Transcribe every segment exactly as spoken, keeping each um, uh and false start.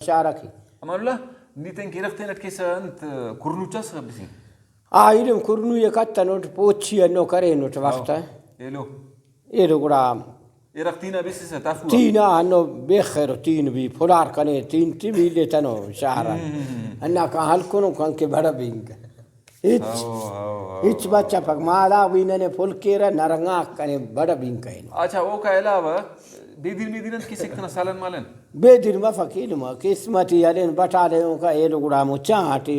اشارہ کے۔ امان اللہ، نی تین کہ ارغ تینٹ کیسہ انت کرنو چس بسنگ؟ آ، ایلم کرنو ءِ کتنٹ، پوچی ہنو کرینٹ وخت۔ ہاں، ایلو۔ ایلو گڑا ارغ تینا بسسہ تفوہ۔ تینا ہنو بیخر تین بھی پھلار کنے، تین ٹی بھی لیتنو شہر آن۔ ہم، ہم، ہم۔ ہندا کان ہلکنو کان کہ بڑا بینگ۔ ہچ، ہاؤ، ہاؤ، ہاؤ، ہچ ہاؤ۔ بچفک، ماڑا بھی ننے پھل کیرہ، نرنگاک کنے بڑ بین کین۔ اچھا، اوکا علاوہ بے دیر مے دیر انت کسک تینا سالن مالن؟ بے دیر مفک ایلم، قسمتی ہلین بٹالے اوکا ایلو گڑا ہمو چاہ ٹی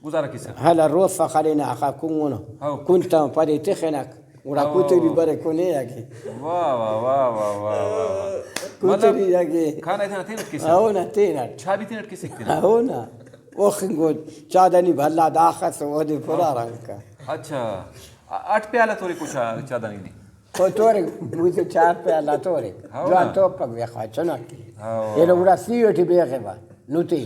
گزارہ کسہ۔ ہلا روفہ خلینہ آخا کنگنو۔ ہاؤ۔ کن تہ پدے تخنک۔ گڑا ہاؤ۔ کتری برے کنے آ کہ۔ واہ، واہ، واہ، واہ، واہ، واہ، واہ۔ کتری مطلب، آ کہ۔ کھانا تینا تینٹ کسک؟ ہاؤ نا، تینٹ۔ چاہ بھی تینٹ کسک تینا؟ ہاؤ نا۔ اوخنگو چادنی بھلا داخس اودے پھرا رنگ کا۔ اچھا۔ ا-، اٹ پیالہ توریکو چا-، چادنی نے؟ او توریک، مجھے چار پیالہ توریک۔ ہاؤ جوان نا۔ توپک بیا خواہ چناکی۔ ہاؤ۔ ایلو گڑا سی ٹی بیغے با، نوتے۔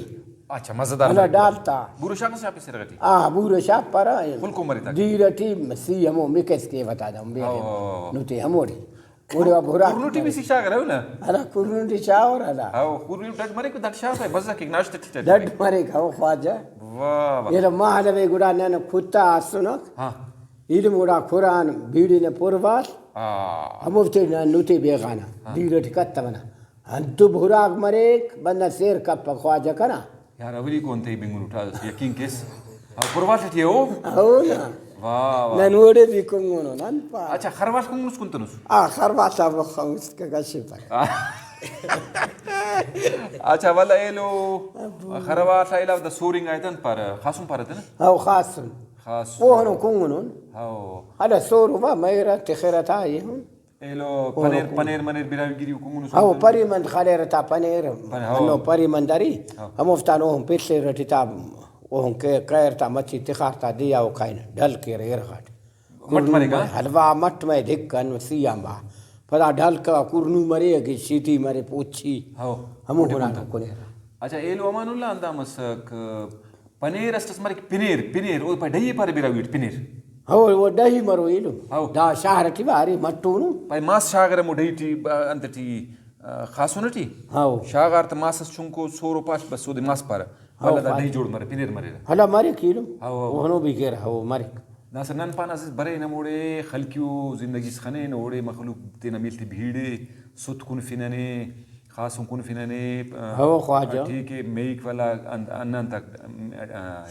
اچھا، مزیدار ہلا بریک۔ ڈال تا۔ بورو شاخ شاپ سر غٹی۔ آ، بورو شاپ پرا۔ خلکو مری تا۔ دیر ٹی سی ہمو مکس کے بتا دم بیغے۔ ہاؤ، ہاؤ، ہاؤ۔ نوتے ہموڑی۔ اوڑے آ بھرا۔ کرنو ٹی بھی سی شاغرہ نا؟ ہرا کرنو ٹی شاغرہ نا۔ ہاؤ، کرنو ڈڈ مریک، ڈڈ شاغرہ، مزہ کیک ناشتہ ٹی ڈڈ۔ ڈڈ مریک، ہاؤ خواجہ۔ واہ، واہ۔ ایلو مالوے گڑا نن کتا اسنک۔ ہاں۔ ایلم گڑا قرآن بیڑی نا پرواس۔ ہاں۔ ہموفتے نن نوتے بیغانا۔ ہاں۔ دیر ٹی کتونا۔ انتو بھراغ مریک، بندغ سیر کپک خواجہ کنا۔ یار، اولیکو انتئے بنگنو ٹا یقین کیس۔ ہاں، پرواٹ ٹی او؟ او نا۔ واہ، واہ۔ نن اوڑے بھی کنگنو، نن پا۔ اچھا، خرواٹ کنگنوس کنتنوس؟ آ، خرواٹ آ وخت اس کہ کشتک۔ اچھا، ولدا ایلو ابو۔ خرواٹ آ علاوہ دا سورنگ آ تن پارہ، خاسن پارہ تن؟ او خاسن۔ خاسن۔ اوہنو کنگنون۔ ہاؤ۔ ہلا سورو با میرہ تخرہ تا ایہن۔ ایلو او پنیر، رکن۔ پنیر منیر براہوئی گیری کنگنو ہاؤ، سنتو۔ پری مند خلیرہ تا پنیر، پن-، ہاؤ۔ ہنو پری مند اری، ہاؤ۔ ہموفتان اوہن پسیرہ ٹی تا، اوہن کہ-، کیر تا مچھی تخار تا دیا او کائنہ، ڈھل کیرہ ارغ اٹ۔ مٹ مریک، ہاں؟ حلوا مٹ مریک دھک ان سی آن با۔ پدا ڈھل کا کرنو مرے، اگہ شیتی مرے، پوچھی۔ ہاؤ۔ ہمو اوٹی گناہ کنتہ۔ کنیرہ۔ اچھا، ایلو امان اللہ اندا مسک، پنیر اسٹ اس مریک، پنیر، پنیر، او پا ڈہی پارے براہوئی ٹی پنیر۔ ہو، او ڈہی مرو ایلو۔ ہو۔ دا شہر ٹی باری مٹونو۔ پائے ماس شاغرہ مو ڈہی ٹی، آ، انت ٹی، آ، خاسن ٹی۔ ہو۔ شاغار تہ ماس اس چنکو سورو پاش بس اودے ماس پارہ۔ ہو، ولدا دا خواجہ۔ ڈہی جوڑ مرے، پنیر مریرہ۔ ہلا مریک ایلو۔ ہو، ہو۔ اوہنو بھی کیرہ، ہو، مریک۔ داسہ نن پانہ اسہ برینہ ہموڑے خلقیو زندگی اس خنین، اوڑے مخلوق تینا میل تے بھیڑے، ست کنفنہ نے، خاسن کنفنہ نے، آ، ہو خواجہ۔ ٹھیک ہے، میک والا ان-، ان-، انت، آ،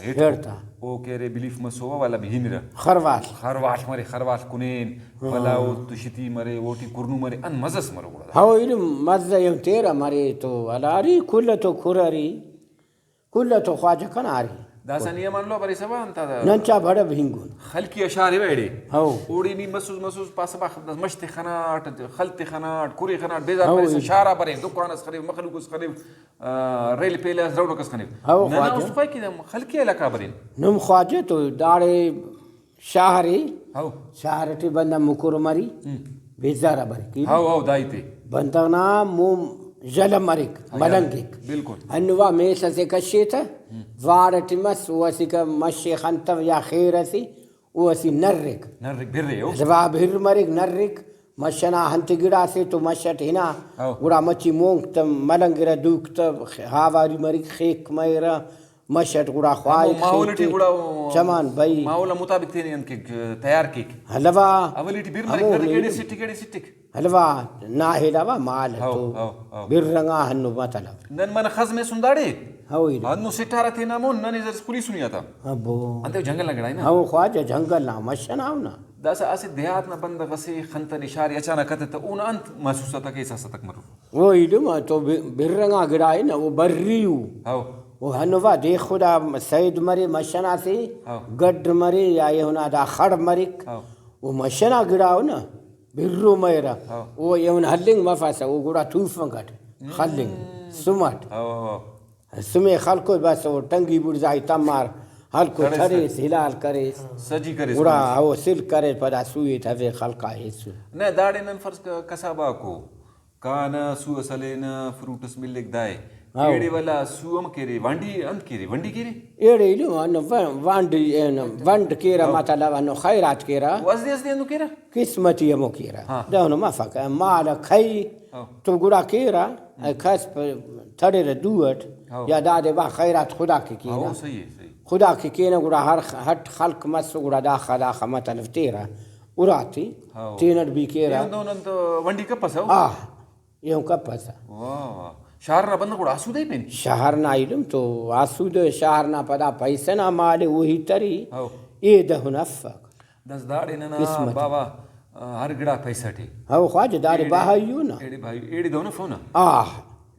ہیٹ ہیٹ تا۔ او کہ ارے بلیف مسوہ والا بھی ہنرہ۔ خرواش۔ خرواش مرے، خرواش کنین، ہاں۔ والا او تو شتی مرے، اوٹی کرنو مرے، ان مزہ اس مرو گڑا۔ ہو، ایلو مزہ یم تیرہ مرے تو والا اری کل تو کھر اری۔ کل تو خواجہ کنا ارے۔ داسہ نی امان لو بریسہ با انت دا۔ نن چا بڑو ہنگن۔ خلقی اشار ایوہ ایڑے۔ ہو۔ اوڑے نی مسوس مسوس پاسہ با مش تے خناٹ، خل تے خناٹ، کھرے خناٹ، بیزار ہو، بریسہ، ای۔ شارا برے، دکان اس خریو، مخلوق اس خریو، آ، ریل پیلہ اس رونق اس خریو۔ ہو، ننا خواجہ۔ است خواہی کہ ہم خلقی علاقہ برین۔ نم خواجہ تو داڑے شار ءِ، ہو۔ شار ٹی بندغ مکر مری، ہم۔ بیزار آ بریک۔ ہو، ہو، داہیتے۔ بندغ نا موم ژلہ مریک، ہاں، ملنگک۔ بالکل۔ ہندن وا میڷ اسے کشیتہ، ہم۔ واڑ ٹی مس، او اسیکہ مش ءِ خنتو یا خیر اسے، او اسہ نرک۔ نرک بھرے، او۔ وا بھر مریک، نرک، مش ئنا انت گڑاسے تو مش ئٹ ہنا، ہو۔ گڑا مچی مونک تہ ملنگرہ، دوک تہ ہاواری مریک، خیک مریرہ، مش ئٹ گڑا ہمو خواہک ماحول ٹی خیتے گڑا او چمان بئی۔ ماحول نا مطابق تینے انت کیک، تیار کیک۔ ہلوا۔ اولی ٹی بر مریک، ہمو نرک ایڑے ہیل۔ سٹک، ایڑے سٹک۔ ہلوا، نا ہیلاوا مال ہو، تو ہو، ہو۔ بر رنگا ہنو مطلب۔ نن من خزم ایسن داڑے۔ ہو ہیل۔ ہنو سٹارہ تینا مون، ننے زر پولیس ہنی آتا۔ ابو۔ انتئے جنگل نا گڑا نا۔ ہو خواجہ جنگل نا مش ئنا ہو نا۔ داسہ اسہ دیہات نا بندغ اسے خنتنے شار اچانک اتتہ، اونا انت محسوساتک، احساساتک مرور؟ او ایلم آ تو ب-، برنگا گڑا ءِ نا، او بری ءُ۔ ہو۔ او ہنو وا دے خدا سید مرے مش ئنا سے، ہو۔ گڈ مرے یا ایہن آ دا خڑ مریک۔ ہو۔ او مش ئنا گڑا ءُ نا، برو مریرہ۔ ہو۔ او ایہن ہلنگ مفسہ، او گڑا توفنگ اٹ، ہم۔ خلنگ، سم اٹ۔ ہو، ہو، ہو۔ سمے خلکو بس او ٹنگی بڑزائی تمار، ہلکو تڑیس تڑیس، تڑیس۔ ہلال کریس۔ سجی کریس گڑا پولیس۔ او سل کریس، پدا سوئی ٹویس خلکا ہیسو۔ نہ، داڑے نن فرض ک-، کساب آکو۔ کانہ، سو ئس ہلینہ، فروٹ ئس ملک دائے۔ ہاؤ۔ ایڑے ولا سو ہم کیرے، وانڈی انت کیرے، ونڈی کیرے؟ ایڑے ایلو ہنو و-، وانڈی، اینو ونڈ کیرہ، ہاؤ۔ مطلب ہنو خیرات کیرہ۔ او ازدے ازدے ہندن کیرہ؟ قسمتی ہمو کیرہ۔ ہاں۔ دہنو مفک، مال کھئی، ہو۔ تو گڑا کیرہ، کس پ-، تڑرہ دو اٹ، ہو۔ یا دادے با خیرات خدا کے کینہ۔ ہو، صحیح ہے، صحیح۔ خدا کے کینہ، گڑا ہر خ-، ہٹ خلق مسو، گڑا داخہ داخہ متلو تیرہ، اراتے ہو۔ تینٹ بھی کیرہ۔ ایہن دہن انت ونڈی کپسہ، ہو؟ آہ، ایہن کپسہ۔ واہ، واہ۔ شہر نا بندغ گڑا آسودہ ءِ پین؟ شہر نا ایلم تو آسودہ، شہر نا پدا پیسہ نا مال ءِ، اوہی تری، ہو۔ اے دہن افک۔ داسہ داڑے ننا قسمت۔ باوہ، آ، ہر گڑا پیسہ ٹی۔ ہو خواجہ، داڑے ایڑے، بہائی ءُ نا۔ ایڑے بہائی، ایڑے دہن افو نا۔ آہ۔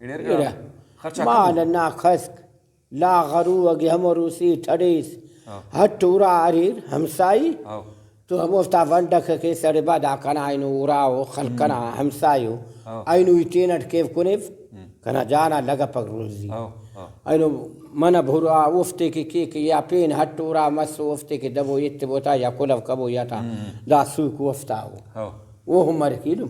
ایڑے ہر گڑا ایڑے۔ خرچہ مال کبو۔ نا خسک، لاغرو اگہ ہمرو سے ٹڑیس۔ ہاں۔ ہٹ ارا اریر ہمسائی۔ ہاں۔ تو ہموفتا ونڈکہ کیسہ اڑے با دا کنا اینو ارا ءُ خلک کنا ہمسایو۔ ہاں۔ اینو ای تینٹ کیو کنے، ہم۔ کنا جانا لگپک روزی۔ ہاں، ہاں۔ اینو منہ بھرا اوفتے کہ کیک یا پین ہٹ ارا مسو اوفتے کہ دبو ایتبو تا یا کلو کبو یا تا۔ ہم۔ دا سوک اوفتا او۔ ہاں۔ او ہم مریک ایلم۔